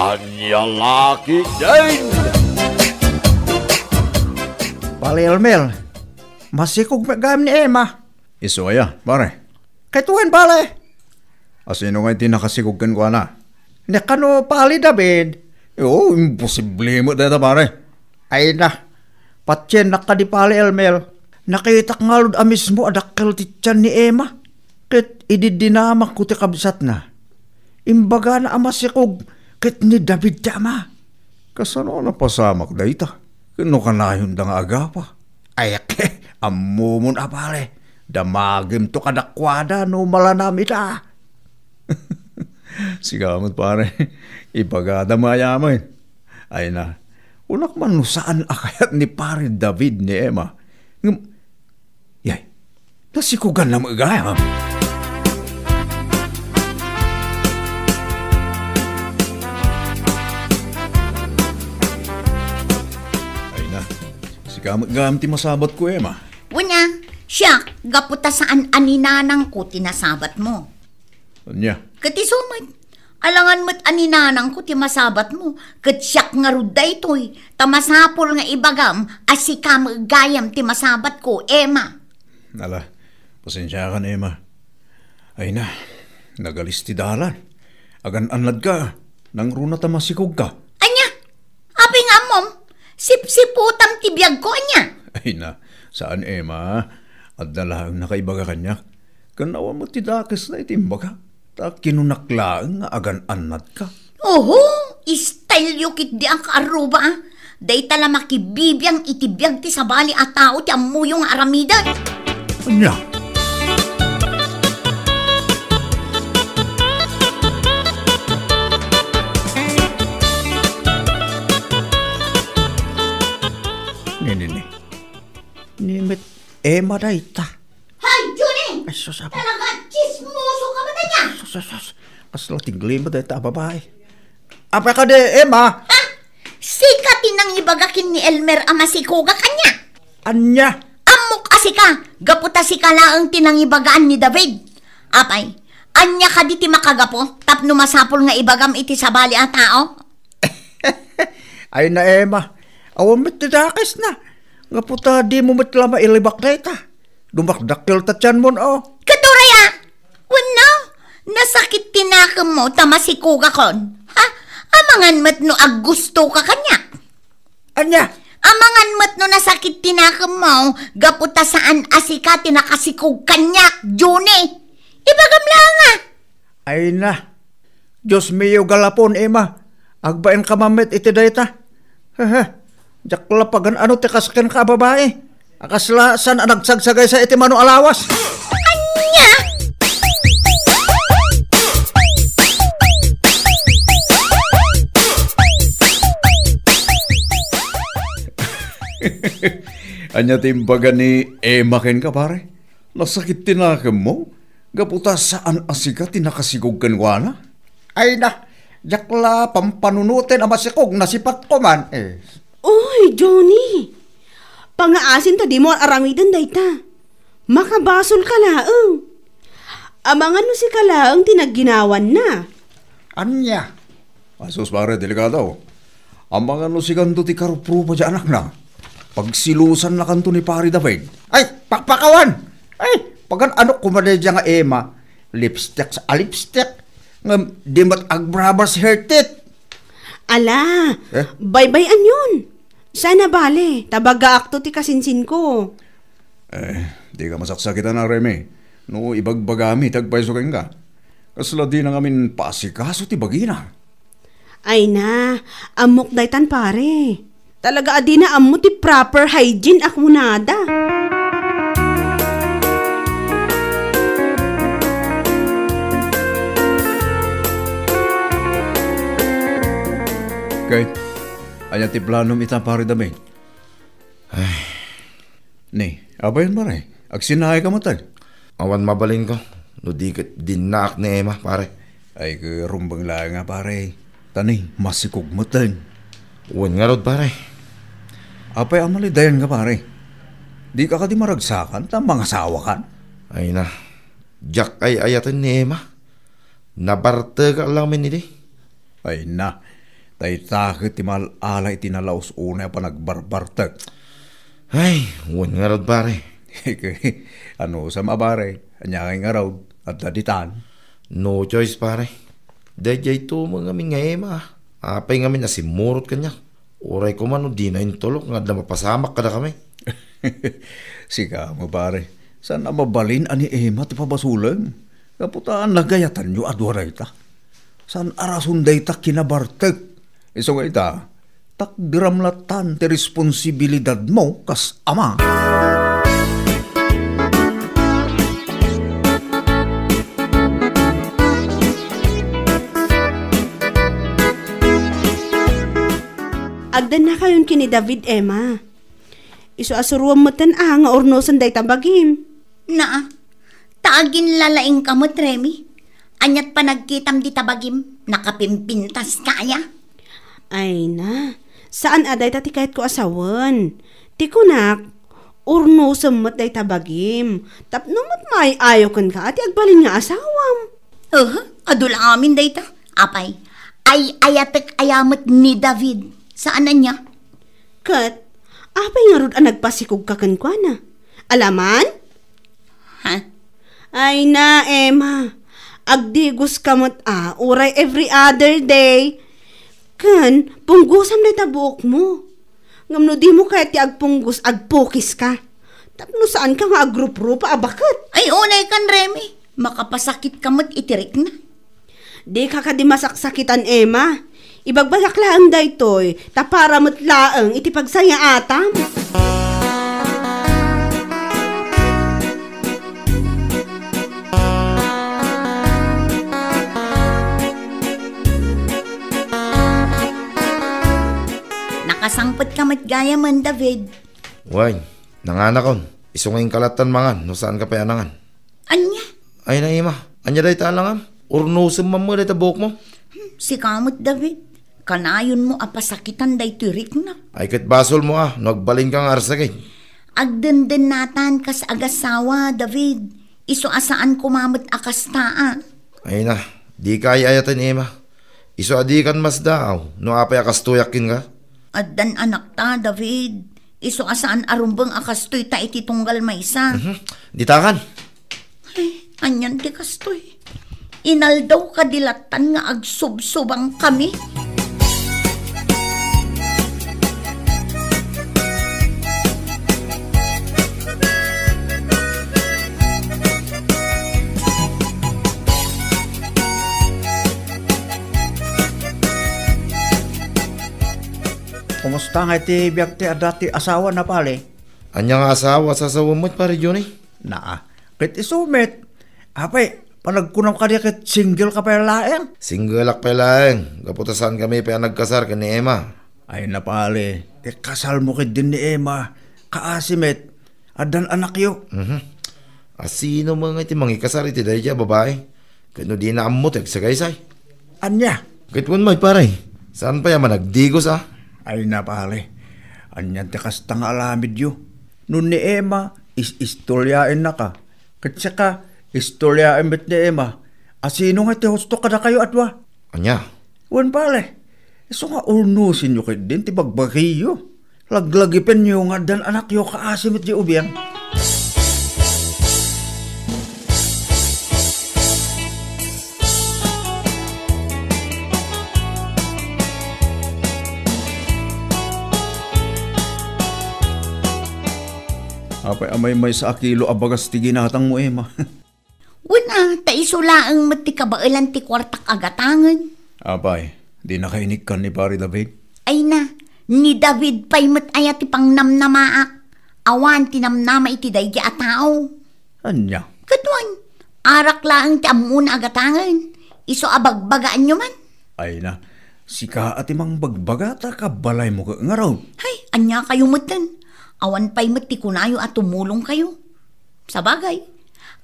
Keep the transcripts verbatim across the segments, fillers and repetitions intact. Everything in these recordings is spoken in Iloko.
Ania la ketdin? Pare Elmer, masikog met gayam ni Emma. Isu aya, pare? Kayto wen, pare. Asino ngay ti nakasikog kenkuana? Ni kano, pare David? Oo, imposible met dayta, pare. Ay na, patiennak kadi, pare Elmer. Nakitak ngarud a mismo a dakkel ti tian ni Emma. Ket idi dinamakko ti kabsatna, imbagana a masikog ket ni David ti ama. Kasano a napasamak dayta? Ket no kanayonda nga agapa? Ay, ammomon a, pare, damagimto kadakuada no malanam ita. Sika met, pare, ibagada mayamen. Ay na, kunak man no saan a kayat ni Pare David ni Emma. Ngem, yay, nasikogan na met gayam. Ay na, sika met gayam ti masabatko, Emma. Wen a, siak, gapu ta saan a ni nanangko ti nasabatmo. Ania? Ket isu met, alangan met a ni nanangko ti masabatmo, ket siak ngarud daytoy, ta masapul nga ibagam a sika met gayam ti masabatko, Emma. Ala, pasensiakan, Emma. Ay na, nagalis ti dalan. Agan-annadka, nangruna ta masikogka. Ania? Apay nga ammom? Sipsiputam ti biagko, ania? Ay na, saan, Emma. Adda laeng nakaibaga kaniak. Ken awan met ti dakesna iti imbaga. Ta kinunak laeng nga agan-annadka. Oho, style yo ketdi a kaarruba, a. Dayta la makibibiang iti biag ti sabali a tao ti ammoyo nga aramiden. Ania? Ni, ni, ni. Ni met Emma dayta. Hay, Johnny! Ay, sus, apo. Talaga, tsismoso ka met ania? Sus, sus, sus. Kasla tiglim dayta a babai. Apay kadi, Emma? Ha? Sika ti nangibaga ken ni Elmer a masikogak ania? Ania? Ammok a sika, gapu ta sika laeng ti nangibagaan ni David. Apay, ania kadi ti makagapu tapno masapul nga ibagam iti sabali a tao? Ay na, Emma, awan met ti dakesna. Gapu ta dimo met la mailibak dayta. Dumakdakkel ta tianmon, o. Ket uray a, wenno, nasakit ti nakemmo ta masikogakon. Ha? Amangan met no aggustoka kaniak. Ania? Amangan met no nasakit ti nakemmo gapu ta saan a sika ti nakasikog kaniak, Johnny. Ibagam laeng a. Ay na. Dios mio, galapon, Emma. Agbainka man met iti dayta. Hehe. Diak la pagan-ano ti kas kenka a babai. A kasla saan a nagsagsagaysa iti mano a lawas. Ania? Ania ti imbaga ni Emma kenka, pare? Nasakit ti nakemmo? Gapu ta saan a sika ti nakasikog kenkuana? Ay na, diak la pampanunoten a masikog, nasipatko man. Eh. Oy, Johnny! Pangaasin ta dimo ar-aramiden dayta. Makabasolka laeng. Amangan no sika laeng ti nagginawanna. Ania? Asus, pare, delikado. Amangan no sikanto ti karuprupa ti anakna. Pagsilusannakanto ni Pare David. Ay, pakpakawan! Ay, pagan-ano koma daydiay nga Emma? Lipstick sa, ah, lipstick. Ngem di met agbrush her teeth. Ala, eh? Baybay-anyon. Saan a bale, ta bagaakto ti kasinsinko. Eh, dika masaksakitan a, Remy. No ibagbagami ti agpayso kenka. Kasla dina ngamin paasikaso ti bagina. Ay na, ammok daytan, pare. Talaga a dina ammo ti proper hygiene a kunada. Kay, ania ti planom ita, Pare David? Ay. Ni, apay, pare? Agsinaayka met, ay? Awan mabalinko no di ket dinnaak ni Emma, pare. Ay, ket rumbeng laeng a, pare. Ta ni, masikog met, ay. Wen ngarud, pare. Apay a malidayanka, pare? Dika kadi maragsakan ta mangasawakan? Ay na, diak ay-ayaten ni Emma. Nabartekak laeng met idi. Ay na, Dayta ket ti maal-ala iti nalaus unay a panagbarbartek. Ay, wen ngarud, pare. Anusam a, pare? Ania ngay ngarud? Adda ditan? No choice, pare. Daydiay tumeng ngamin nga Emma. Apay ngamin a simmurot kaniak. Uray koma no dina intulok nga adda mapasamak kadakami. Sika met, pare. Saan a mabalin a ni Emma ti pabasolem? Gapu ta nagayatanyo a dua dayta. Saan a rason dayta kinabartek. Isu nga ita, takderam lattan ti responsibilidadmo kas ama. Agdannakayon ken ni David, Emma. Isu a suroam metten a nga urnosen dayta bagim. Naa, ta aginlalaingka met, Remy. Aniat panagkitam dita bagim? Nakapimpintaska aya? Ay na, saan a dayta ti kayatko a sawen. Ti kunak, urnosem met dayta bagim. Tapno met maay-ayo kenka a ti agbalin nga asawam. Aha, adu la amin dayta. Apay, ay-ayatek aya met ni David. Saan ania? Ket, apay ngarud a nagpasikogka kenkuana? Alaman? Ha? Ay na, Emma. Agdigoska met a, uray every other day. Ken, punggosam dayta buokmo. Ngem no dimo kayat ti agpunggos, agpukiska. Tapno saanka nga agruprupa a baket. Ay, unay kan, Remy. Makapasakitka met iti rikna. Dika kadi masaksakitan, Emma. Ibagbagak laeng daytoy, ta para met laeng iti pagsayaatam. Nakasangpetka met gayamen, David. Wen, nanganakon. Isu nga inka lattan mangan no saanka pay a nangan. Ania? Ay na, Emma, ania dayta a langam? Urnosem man met dayta buokmo. Hmm, sika met, David. Kanayonmo a pasakitan daytoy rikna. Ay ket basolmo a no agbalinka nga arsakit. Agdendennatan kas agasawa, David. Isu a saan koma met a kasta a. Ay na, dika ay-ayaten, Emma. Isu a dikan masdaaw no apay a kastoyak kenka. Addan anakta, David. Isu a saan a rumbeng a kastoyta iti tunggal maysa. Mhm. Ditakan. Ay, anian ti kastoy? Inaldaw kadi lattan nga agsubsubangkami? Kumusta nga iti biag ti adda ti asawa na, pale? Ania nga asawa a sasawem met, Pare Johnny? Naa, ket isu met. Apay, panagkunam kadi ket single ka pay laeng? Singleak pay laeng, gapu ta saankami pay a nagkasar ken ni Emma. Ay na, pale, ti kasalmo ket din ni Emma, kaasi met. Addan anakyo. Mhm. A sino met ngay ti mangikasar iti daydiay a babai? Ket no dina ammo ti agsagaysay? Ania? Ket wen met, pare, saan pay a managdigos a? Ay na, pare. Anian ti kasta nga aramidyo? No ni Emma, is-istoryaennaka. Ket sika, istoryaem met ni Emma. A sino ngay ti husto kadakayo a dua? Ania? Wen, pare, isu nga urnosenyo ketdin ti bagbagiyo. Laglagipenyo nga addan anakyo kaasi met di ubing. Apay a maymaysa a kilo a bagas ti ginatangmo, Emma? Wen a, ta isu laeng met ti kabaelan ti kuartak a gatangen. Apay, dinaka inikkan ni Pare David? Ay na, ni David pay met aya ti pangnamnamaak. Awan ti namnama iti daydi a tao. Ania? Ket wen, arak laeng ti ammona a gatangen. Isu a bagbagaanyo man. Ay na, sika a ti mangbagbaga ta kabalaymo ket ngarud. Hay, ania kayo metten? Awan pay met ti kunayo a tumulongkayo. Sabagay,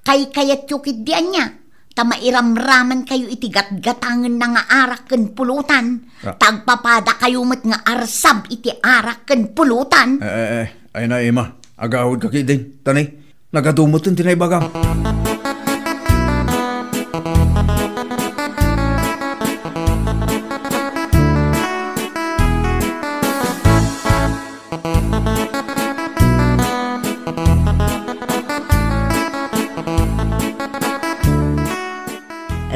kaykayatyo ketdi ania, ta mairamramankayo iti gatgatangenna nga arak ken pulotan, Ah. ta agpapadakayo met nga arsab iti arak ken pulotan. Eh, eh, eh, ay na, Emma, agawidka ketdin, ta ni, nagadu metten ti naibagam.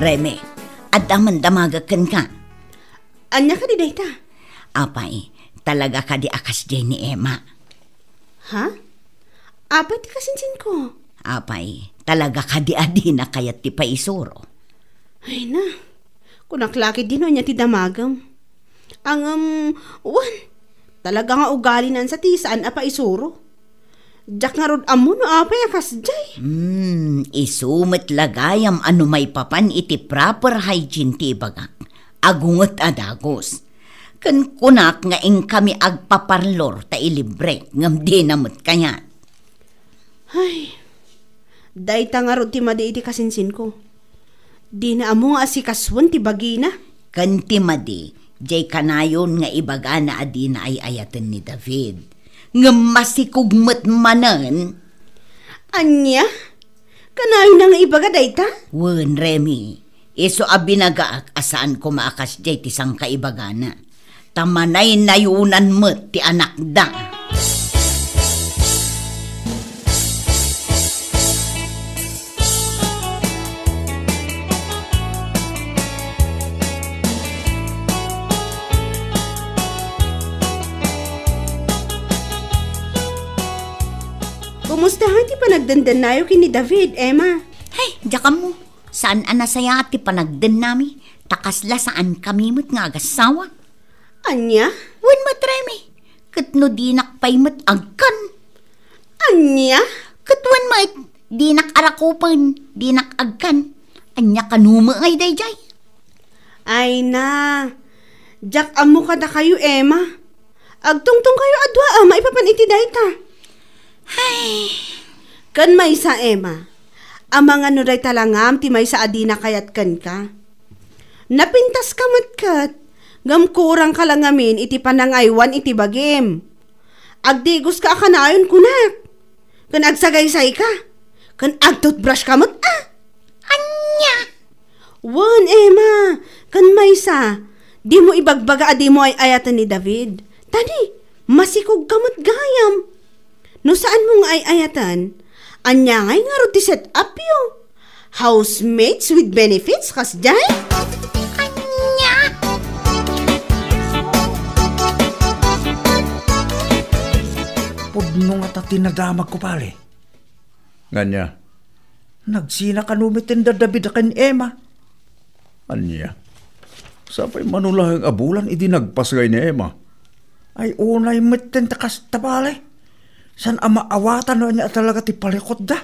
Remy, adda man damagek kenka. Ania kadi dayta? Apay, talaga kadi a kasdiay ni Emma? Ha? Apay ti kasinsinko? Apay, talaga kadi a dina kayat ti paisuro? Ay na, kunak la ketdi no ania ti damagem. Ngem, wen, talaga nga ugalina sa ti saan a paisuro. Diak ngarud ammo no apay a kasdiay. Hmm, isu met la gayam a no maipapan iti proper hygiene ti ibagak, agunget a dagus. Ken kunak nga inkami agpaparlor ta ilibrek, ngem dina met kayat. Ay, dayta ngarud ti madi iti kasinsinko. Dina ammo nga asikasuen ti bagina. Ken ti madi, diay kanayon nga ibagana a dina ay-ayaten ni David. Ngem masikog met manen. Ania? Kanayonna nga ibaga dayta? Wen, Remy, isu a binagaak a saan koma a kasdiay ti sangkaibagana. Ta manaynayonan met ti anakda. Kumusta ti panagdendennayo ken ni David, Emma? Ay, diak ammo. Saan a nasayaat ti panagdennami, ta kasla saankami met nga agassawa. Ania? Wen met, Remy, ket no dinak pay met agkan. Ania? Ket wen met, dinak arakupen, dinak agkan. Ania kano met ngay daydiay? Ay na, diak ammo kadakayo, Emma. Agtungtong kayo a dua a maipapan iti dayta. Ay. Ken maysa, Emma, amangan no dayta la ngam ti maysa a dina kayat kenka. Napintaska met ket, ngem kurangka la ngamin iti panangaywan iti bagim. Agdigoska a kanayon kunak, ken agsagaysayka, ken agtoothbrushka met a. Ania? Wen, Emma, ken maysa, dimo ibagbaga a dimo ay-ayaten ni David. Ta ni, masikogka met gayam. No saanmo nga ay-ayaten, ania ngay ngarud ti set-upyo? Housemates with benefits, kasdiay? Ania? Pudno ngata ti nadamagko, pare. Ngania? Nagsina kano met ti da David ken Emma? Ania? Sapay mano laeng a bulan idi nagpasngay ni Emma. Ay, unay met ti kasta, pare. Saan a maawatan no ania talaga ti palikotda?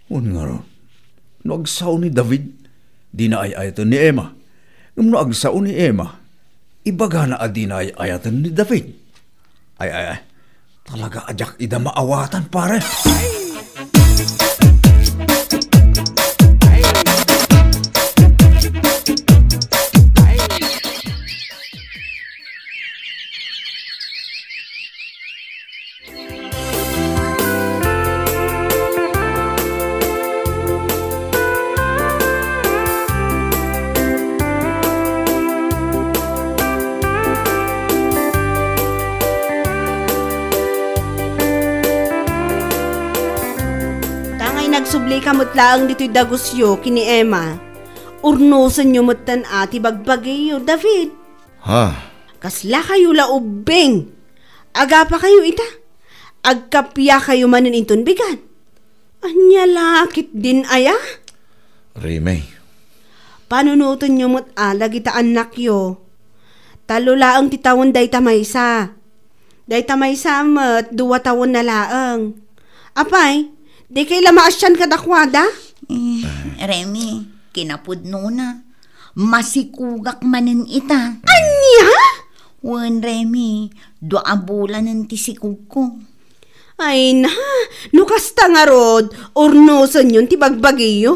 Wen ngarud, no agsao ni David, dina ay-ayaten ni Emma. Ngem no agsao ni Emma, ibagana a dina ay-ayaten ni David. Ay, ay, ay. Talaga a diak ida maawatan, pare. Tangay nagsublika met laeng ditoy dagusyo ken ni Emma. Urnosenyo metten a ti bagbagiyo, David. Ha? Kasla kayo la ubbing. Agapa kayo ita. Agkappia kayo manen inton bigat. Ania la ketdin aya? Remy. Panunotenyo met a dagita annakyo. Tallo laeng ti tawen dayta maysa. Dayta maysa met, dua tawen na laeng. Apay, dikay la maasian kadakuada? Eh, Remy, kinapudnona. Masikogak manen ita. Ania? Wen, Remy, dua a bulanen ti sikogko. Ay na, no kasta ngarud, urnosenyon ti bagbagiyo.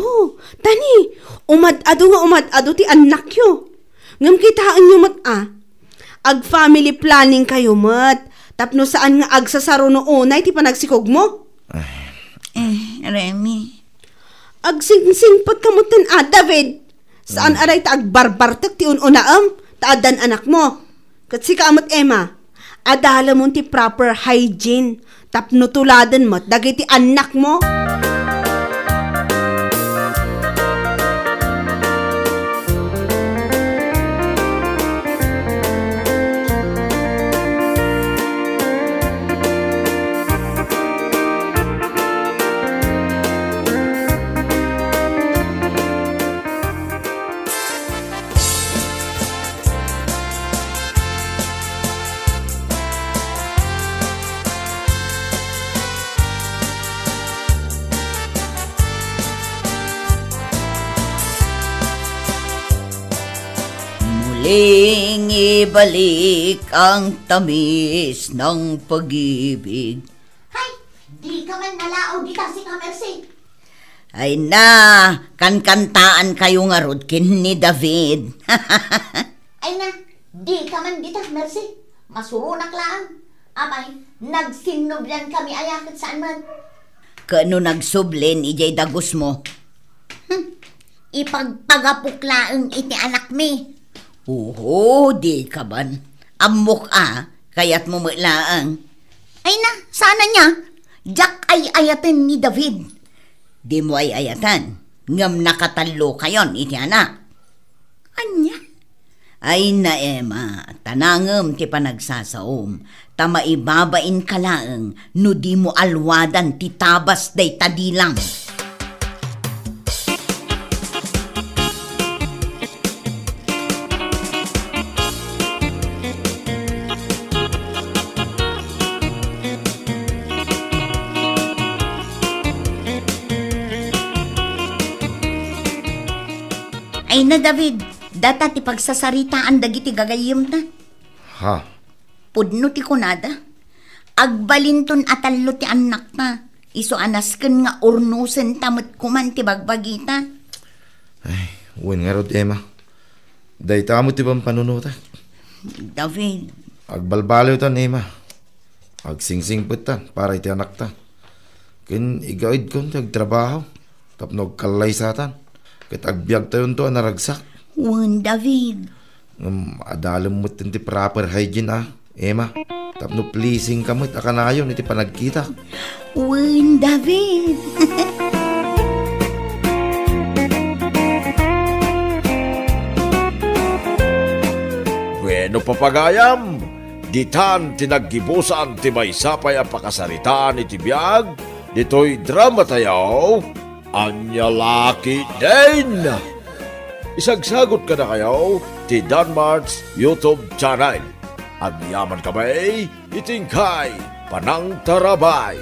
Ta ni, umad-adu nga umad-adu ti annakyo. Ngem kitaenyo met a, ag-family planning kayo met, tapno saan nga agsasaruno unay ti panagsikogmo. Ay. Eh, Remy. Agsingsingpet ka metten a, David. Saan a dayta agbarbartek ti un-unaem, ta addan anakmo. Ket sika met, Emma, adalemon ti proper hygiene tapno tuladen met dagiti annakmo. Ling ibalik ang tamis ng pag-ibig. Hay, di ka man nalaog ita, sika, Mercy. Ay na, kankantaan kayo ngarud ken ni David. Ay na, di ka man dita, Mercy. Masuronak laang. Apay, nagsinnublian kami aya ket saan met. Ket no nagsublen idiay dagusmo? Hmm, ipagpagapok laeng iti anakmi. Oho, di ka man. Ammok a, kayatmo met laeng. Ay na, saan ania? Diak ay-ayaten ni David. Dimo ay-ayatan, ngem nakatallo kayon iti anak. Ania? Ay na, Emma, tanangem ti panagsasaom, ta maibabain ka laeng no dimo alwadan ti tabas dayta dilam. Ay na, David, data ti pagsasaritaan dagiti gagayyemna. Ha? Pudno ti kunada. Agbalinton a tallo ti annakta. Isu a nasken nga urnosenta met koman ti bagbagita. Ay, wen ngarud, Emma. Dayta met ti pampanunotak. David. Agbalbaliwtan, Emma. Agsingsingpettan para iti anakta. Ken igaedkon ti agtrabaho tapno agkallaysatan ket agbiagtayonto a naragsak. Wen, David. Ngem adalem met ti proper hygiene a, Emma, tapno pleasing ka met a kanayon iti panagkita. Wen, David. Bueno, papagayam, ditan ti naggibusan ti maysa pay a pakasaritaan iti biag ditoy drama tayo, Ania La Ketdin. Isagsagut kadakayo ti Danmart's YouTube channel. Agyaman kami iti inkay panangtarabay.